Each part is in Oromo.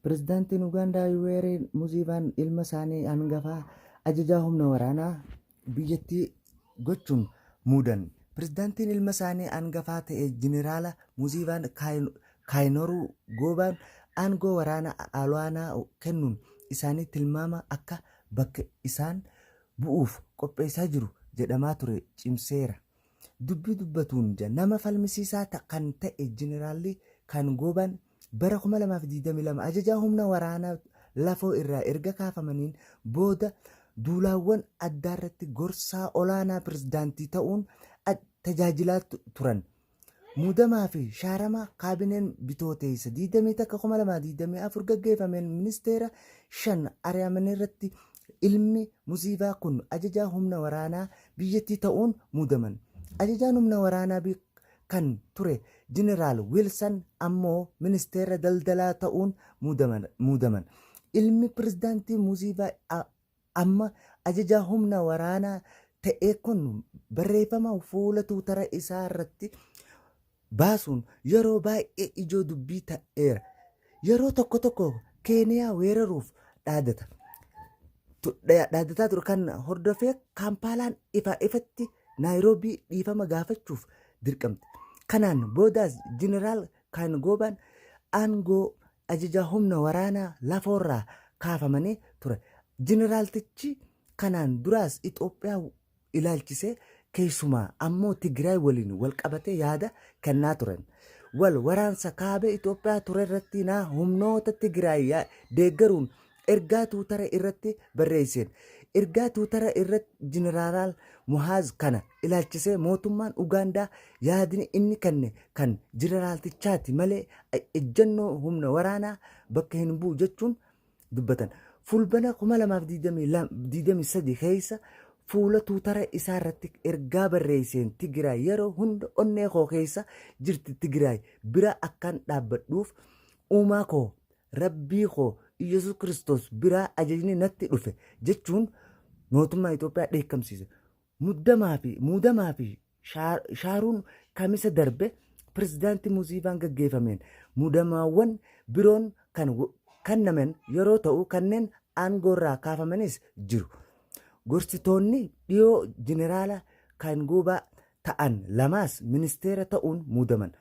Pirezidaantiin Ugaandaa Yuweerii Muziivaan ilma isaanii hangafaa ajajaa humna waraanaa biyyattii gochuun muudan. Pirezidaantiin ilma isaanii hangafaa ta'e Jeneraala Muziivaan Kaayinoruu Goobaan aangoo waraana olaanaa kennuun isaanii tilmaama akka bakka isaan bu'uuf qopheessaa jiru jedhamaa ture cimseera. Dubbii dubbatuun nama falmisiisaa kan ta'e Jeneraalli Kaangoobaan bara 2022 ajajaa humna waraanaa lafoo irraa erga kaafamaniin booda duulaawwan addaarratti gorsaa olaanaa pirezidaantii ta'uun tajaajilaa turan. Muudamaa fi shaarama kaabineen Bitooteessa 21, 2024 gaggeeffameen ministeera shan ari'amanirratti ilmi Muziivaa kun ajajaa humna waraanaa biyyattii ta'uun muudaman. Ajajaan humna waraanaa kan ture Jeneraal Wiilsan ammoo ministeera daldalaa ta'uun muudaman. Ilmi pirezidaantii Muziivaa amma ajajaa humna waraanaa ta'e kun barreeffama fuula tuutara isaa irratti baasuun yeroo baay'ee ijoo dubbii ta'eera. Yeroo tokko tokko Keeniyaa weeraruuf dhaadata. Dhaadataa ture kan hordofee Kaampaalaan ifa ifatti Naayiroobii dhiifama gaafachuuf dirqamte. Kanaan boodaas Jeneraal Kaangoobaan aangoo ajajaa humna waraanaa lafoorraa kaafamanii ture. Jeneraaltichi kanaan duraas Itoophiyaa ilaalchisee keessumaa ammoo Tigraay waliin wal qabatee yaada kennaa turan. Wal waraansa kaaba Itoophiyaa turerratti na humnoota Tigraay deeggaruun ergaa tuutara irratti barreesseen. Ergaa tuutara irratti Jeneraal Muhaaz kana ilaalchisee mootummaan Ugaandaa yaadni inni kenne kan jeneraaltichaati malee ejjennoo humna waraanaa bakka hin bu'u jechuun dubbatan. Fulbana 2023 keessa fuula tuutara isaa irratti ergaa barreesseen Tigraay yeroo hunda onnee koo keessa jirti, Tigraay bira akkan dhaabbadhuuf uumaa koo Rabbii koo Iyyasuus Kiristoos biraa ajajni natti dhufe jechuun mootummaa Itoophiyaa dheekkamsiise. Muddamaa fi muudamaa fi shaaruun Kamisa darbe pirezidaantii Muziivaan gaggeeffameen muudamaawwan biroon kan kennaman yeroo ta'u kanneen aangoorraa kaafamanis jiru. Gorsitoonni dhiyoo jeneraala Kaangoobaa ta'an lamaas ministeera ta'uun muudaman.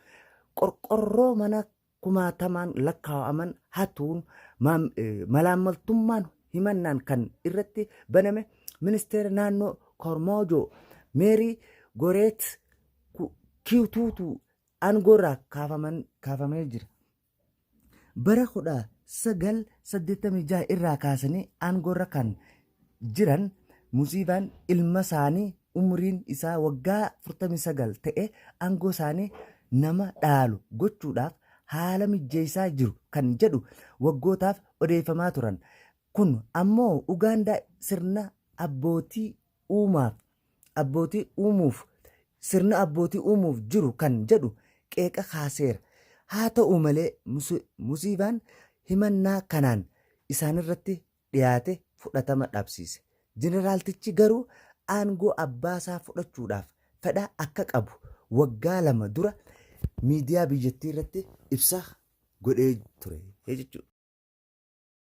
Qorqorroo mana kumaatamaan lakkaa'aman hatuun malaammaltummaan himannaan kan irratti baname ministeera naannoo Kormoojoo Meerii Goreet Kiwtuutu aangoorraa kaafamee jira. Bara 1986 irraa kaasanii aangoorra kan jiran Muziivaan ilma isaanii umriin isaa waggaa 49 ta'e aangoo isaanii nama dhaalu gochuudhaaf haala mijjeessaa jiru kan jedhu waggootaaf odeeffamaa turan. Kun ammoo Ugaandaa sirna abbootii uumaaf abbootii uumuuf sirna abbootii uumuuf jiru kan jedhu qeeqa kaaseera. Haa ta'u malee Muziivaan himannaa kanaan isaanirratti dhiyaate fudhatama dhabsiise. Jeneraaltichi garuu aangoo abbaasaa fudhachuudhaaf fedha akka qabu waggaa 2 dura miidiyaa biyyattii irratti ibsa godhee ture jechuudha.